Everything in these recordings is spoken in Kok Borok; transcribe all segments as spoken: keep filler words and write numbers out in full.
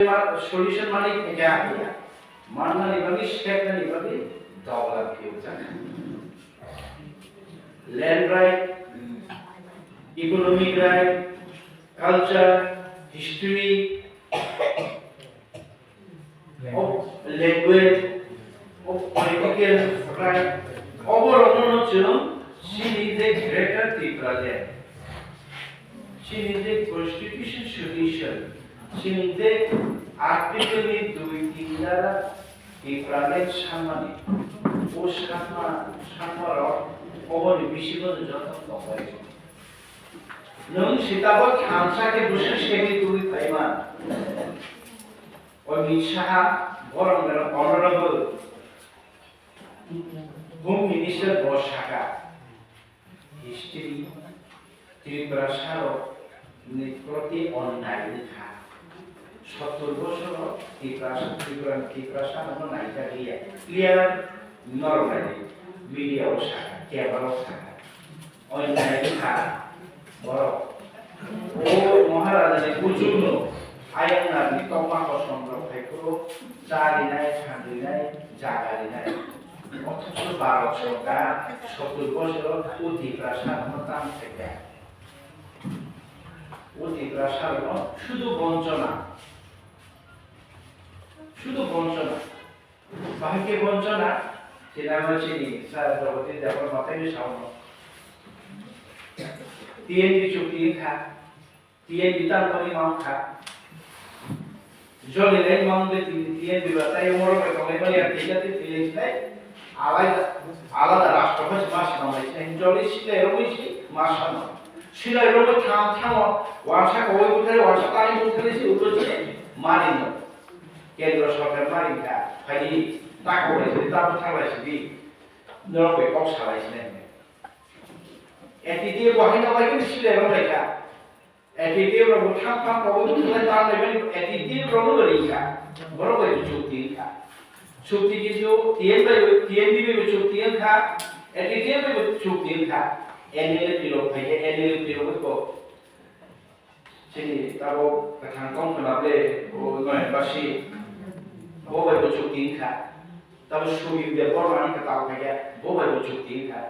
solution mani theke apiya. Mannani bagwi, seknani bagwi dogla phiyo jang. Land right, economic right, culture, history, of language, of political right, oborokno chwng chini je Greater Tipraland, chini je constitution solution, chini je article ni dui tin dara Tipraland sanmani, o sanma, sanmarok oboni bisingo joto tongbai. Nwng sitabo thansa khe bwswk segwi tubui phaima. Amit Shah, borok mero honorable Home Minister bo saka, history Tiprasa rok ni proti onnai wngkha. Sottor bosoro Tiprasa, Tripura, Tiprasa no naijak liya. Clear norok nai media o saka, camera o saka. Onnai wngkha borok. O Maharaja ni kuchuk no ayang narni tokma kosom rok hai phuru cha rinai, phan rinai, jaga rinai. Othocho Bharat sorkar sottor bosoro o Tiprasa no tang khaikha. O Tiprasa no sudu bonchona, sudu bonchona. Bahai khe bonchona, chini amo chini sa Draupadi Debbarma tei sao no. T N B chukti wngkha, T N B tang tongwi ma wngkha. Joli lai ma wngde T N B ba tai umoro bai tonglai mani ya tei jati tei lai sinai. Alada, alada rashtra bai ma swnam lai sinai. Joli silai rogwi si ma swnam. Silai rogwi thang thango, wansa kowai buthai, wansa tani buthai si ulo si mani no. Kendro sorkar mari kha, phaidi, ta kok lai sidi, ta bwthang lai sidi, norok bai kok sa lai sinai hwnwi. A T T A bo haino bai khe silai rok lai kha. A T T A rok bo tham tham kok bai bwthang lai, tam lai bai A T T A rok no bai ri kha. Borok bai bo chukti wng kha. Chukti kintu T N bai, T N B bai bo chukti wng kha, A T T A bai bo chukti wng kha. N L F T rok phai khe N L F T rok bai bo Chini tabuk kwthang tong khwna ble, o noi basi, bo bai bo chukti wngkha. Tabuk Sumit Debbarma ni kwtal phaikha, bo bai bo chukti wngkha,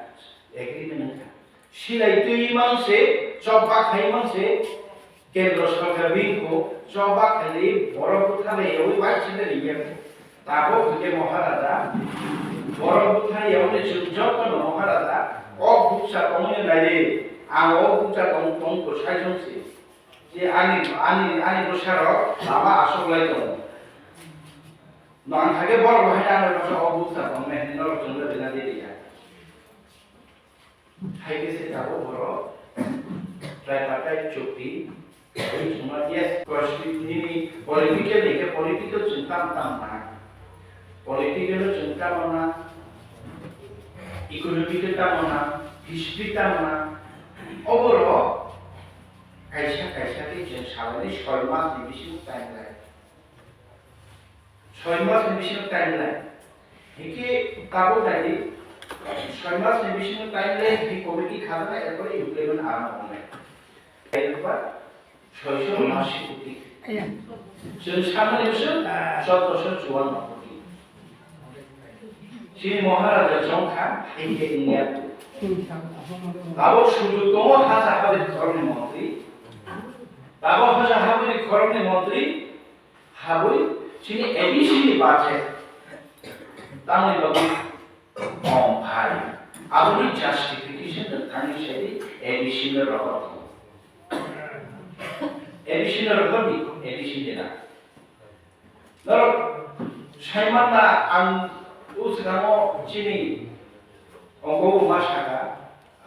agreement wngkha. Silai twi mang se, chobak khai mang se, kendro sorkar bini kho, chobak khai borok bwtharwi yaui bai chini ringya. Tabuk hwnkhe Maharaja, borok bwthai yaui chwng jotono Maharaja, o bukcha tongmani naidi, ang o bukcha tong, tong kwsai song se. Je ani, ani, ani bwsarok lama aswk lai tongo. Nang thangkhe borok bo haino ano bwsa o bukcha tongmani hwnwi norok chwngno rwna di ya. Hai khe se tabuk borok tripartite chukti, ui chwngma, yes, constitution nini political ni khe political chwng tamo tamo na. Political o chwng tamo na, economical tamo na, history tamo na. Oborok kaisa kaisa khe chwng salani soi mas ni bisingo time lai. Soi mas ni bisingo time lai. Hikhe tabuk naidi, soi mas ni bisingo time lai, hikhe committee khajana, erpore implement arma wngnai. Erpor soiso unashi koti. Chwng samani bwswk sottoso chuanno koti. Chini Maharaja chongkha, hikhe wngya. Tabuk sujuk tongo haja habri khoroknwi montri. Tabuk haja habri khoroknwi montri. Habwi chini A D C ni budget tamni bagwi kom phai. Aboni justification no thani sai di A D C no rohor. A D C no rohor di, A D C ni na. Norok saimanna ang o swkango chini ongo ma saka,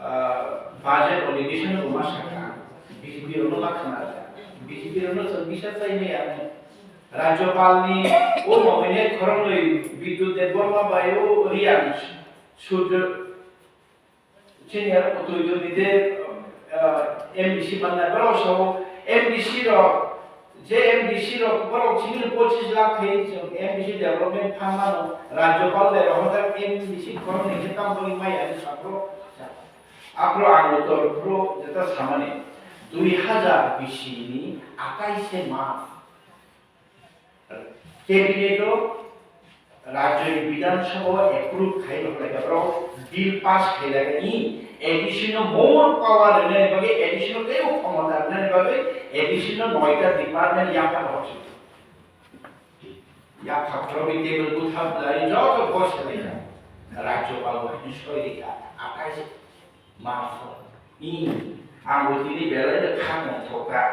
Ah, budget allocation bo ma sakha, B J P rokno ma khna rwkha. B J P rokno chwng bisa chai maya, Rajyapal ni o nominate khoroknwi Bidyut Debbarma bai o Riyan Surjo, chini aro Utoy Joni de, ah, M D C mannai, borok sao M D C rok, je M D C rok, borok chini pochis lakh khe chwng M D C development fund mano, Rajyapal bai rohorjak M D C khoroknwi khe tamoni maya hinwi saphuru. Aphuru ang uttor phuru jeta samani, dui hajar bisi ni atais se mas. Cabinet o Rajya Bidhan Sabha o approve khai rok lai ka, borok bill pass khai lai ka, ni additional more power rwnai bagwi additional teibo khomota rwnai bagwi additional noita department yapha rok. Yapha khoroknwi table bwthap lai joto bose lai ka. Rajyapal bo hini soi rikha, akai se ma pho. I, ang bo tini belai no kha tongthok kha.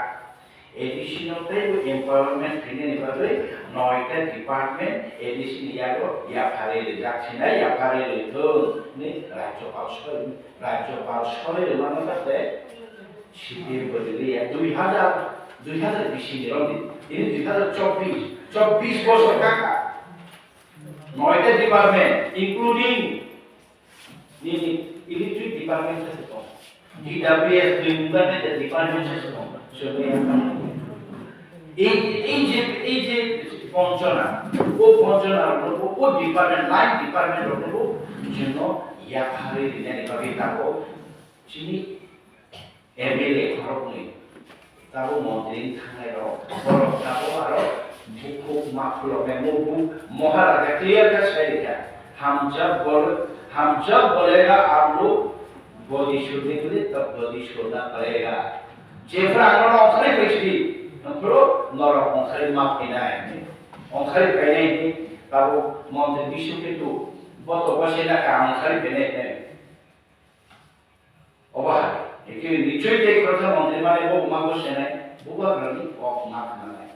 A D C no teibo empowerment khainani bagwi noita department A D C ni yago yapharwi rijak sinai, yapharwi rithung hwnwi Rajyapal soi, Rajyapal soi rwmano tei C P M bo rwliya, dui hazar, dui hazar bisi ni romni, tini dui hazar chobbish, chobbish bosor kaka. Noita department, including nini electric department sa se tong, D W S, dui mungkar ni department sa se tong. So, ei, ei je, ei je ponchona, o ponchona rok no, o department, line department rok no, chwngno yapharwi rinani bagwi tabuk chini M L A khoroknwi, tabuk montri wng thangnai rok, borok tabuk aro bukhuk ma phuloknai, mo-, bu-, Maharaja clear khe sai rikha, "Hum jab bol-, hum jab bolega aap log, body chhodne ke liye tab body chhodna padega." Jephru ang norok ongkhorwi phaisidi, hwnphru norok ongkhorwi ma phainai, ongkhorwi phainai hwnwi tabuk montri Biswaketu, bo to bwsai na ka ongkhorwi phainai hwnwi. Obo hai, hingke nichoi tei khoroksa montri mane bo ma bo senai, bubagrani kok ma khnanai.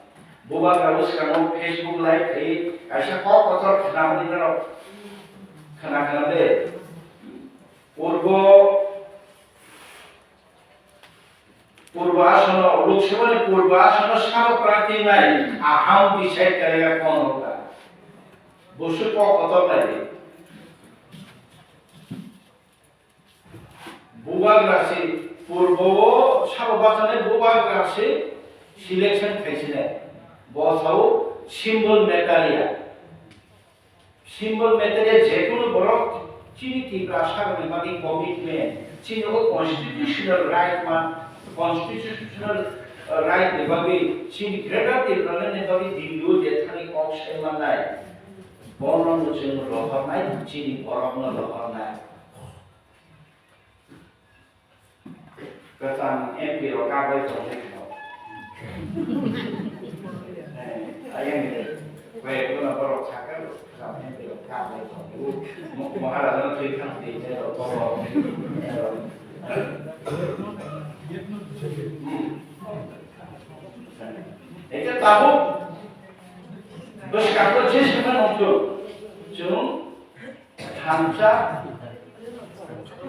Bubagra bwskango Facebook live khe kaisa kok kotor khnamani norok khna khna de. Purbo, Purbo Asono, Lok Sabhani Purbo Asono sabo prarthi nai aham decide karega kon hoga. Busu kok kotor nai de. Bubagra se purbo o sabo bachane bubagra se selection khaisine. Bo sao symbol matter ya. Symbol matter ya, jekunu borok chini Tiprasa rokni bagwi commitment, chini o constitutional right ma, constitutional, uh, right ni bagwi, chini Greater Tipraland ni bagwi Delhi o je thani kok sai mannai. Bono no chwng rohornai, chini borok no rohornai. Kwcham M P rok kabai tongwi kho. Eh, ayang ni, koi kono borok sakha, kwcham M P rok kabai tongo. Mo-, Maharaja no thwi thang di, eh, rok, borok. Hmm. Eke tabuk, bwskang ko je sima nongkho. Chwng Thansa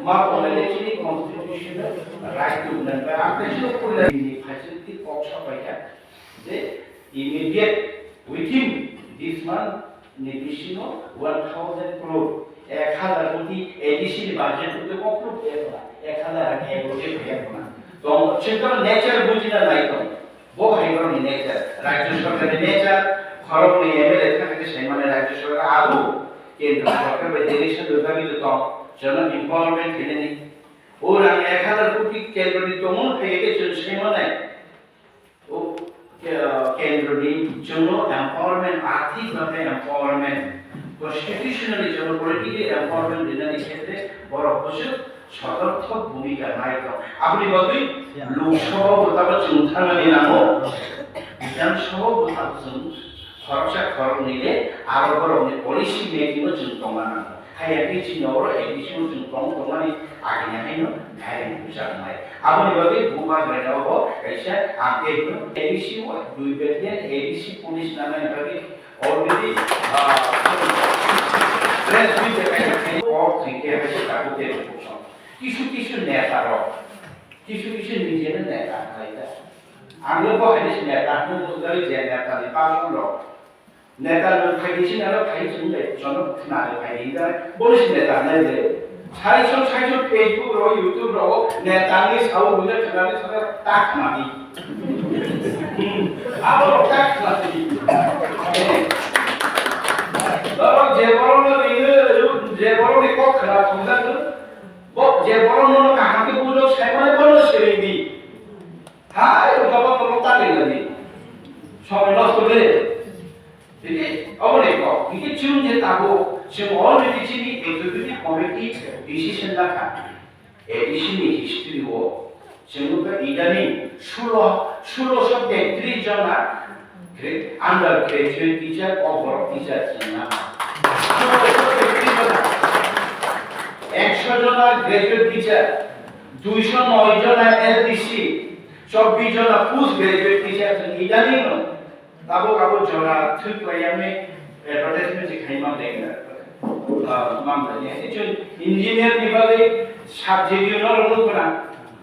ma pore chini constitutional right to nang ba ang chini pura ni facility kok sa paikha je immediate within this month ni bisingo one thousand crore, ek hazar koti A D C ni budget to kok ru ek hazar ek koti ek na. To chikon nature bujina nai to. Bo hai borokni nature, Rajya Sarkarni nature, khoroknwi M L A thangwi khe sai mani Rajya Sarkar abo Kendra Sarkar bai direction rwjagwi tong, jono empowerment khainani. O rang ek hazar koti kendroni tongmani phai khe chwng sai manai. O ke-, kendroni jono empowerment, arthik bhabe empowerment, constitutionally jono politically empowerment rinani khetre borok bwswk sotorthok bhumika nai tong. Aboni bagwi Lok Sabha bo tabo chwng thangnani nango, Bidhan Sabha bo tabo chwng khoroksa khoroknwi le aro borokni policy making o chwng tongna nango. Haiya khe chini oro A D C o chwng tong tongmani agini haino gairing bujak nai. Aboni bagwi bubagra rok bo kaisa ang khe hino A D C o dui battalion A D C police nanani bagwi Already, uh, press meet kaisa khai kok thengke hai se tabuk tei bukung song. Kisu kisu neta rok, kisu kisu nijeno neta khlai ta. Ang le bo hai se neta hwnwi bujai je neta ni person rok. Neta no khai di sina rok khai chwng le jono khna le khai di ta. Bo se neta nai le. Saichung saichung Facebook ro, YouTube ro, netani sao buja khwnani saka ta khwnadi. Abo rok ta khwnadi. Oro je borok no ringo, je borok ni kok khwna thongjak no, bo je borok no kaham khe bujo, saimano bono sereng di. Hai, ujabo borok ta ringo di. Somoi nosto de. Aboni kok, hingke chwng je tabuk, chwng already chini executive committee decision lakha. A D C ni history o, chwng wngkha idani sulo, sulo so tetris jona gra-, undergraduate teacher, o borok teacher chwng na. Sulo so tetris jona. Ekso jona graduate teacher, duiso noi jona L D C, chobbish jona post graduate teacher chwng idani no. Tabuk abo jora thwk laiyamwi advertisement se khai man laina. Ah, man laina. Actually, engineer ni bagwi subject no rwno khna.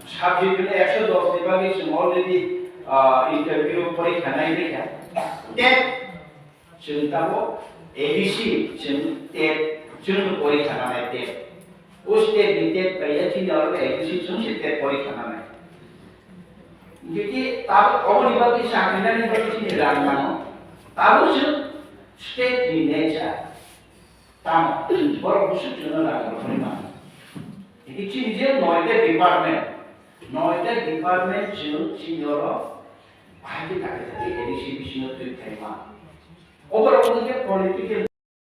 Subject no ekso dos ni bagwi chwng already, ah, interview porikha nai rikha. TET chwng tabuk A D C chwng TET chwng porikha nanai TET. O state ni TET bai ya chini oro A D C chwng se TET porikha nanai. Jodi tabuk oboni bagwi chakri nani bagwi chini rang nango, tabuk chwng state ni nature tamo borok bwswk chwngno rang rwphani mano. Jodi chini je noita department, noita department chwng chini oro bahai khe thakhe thakhe A D C bisingo twi phaima. Oborok wngkhe political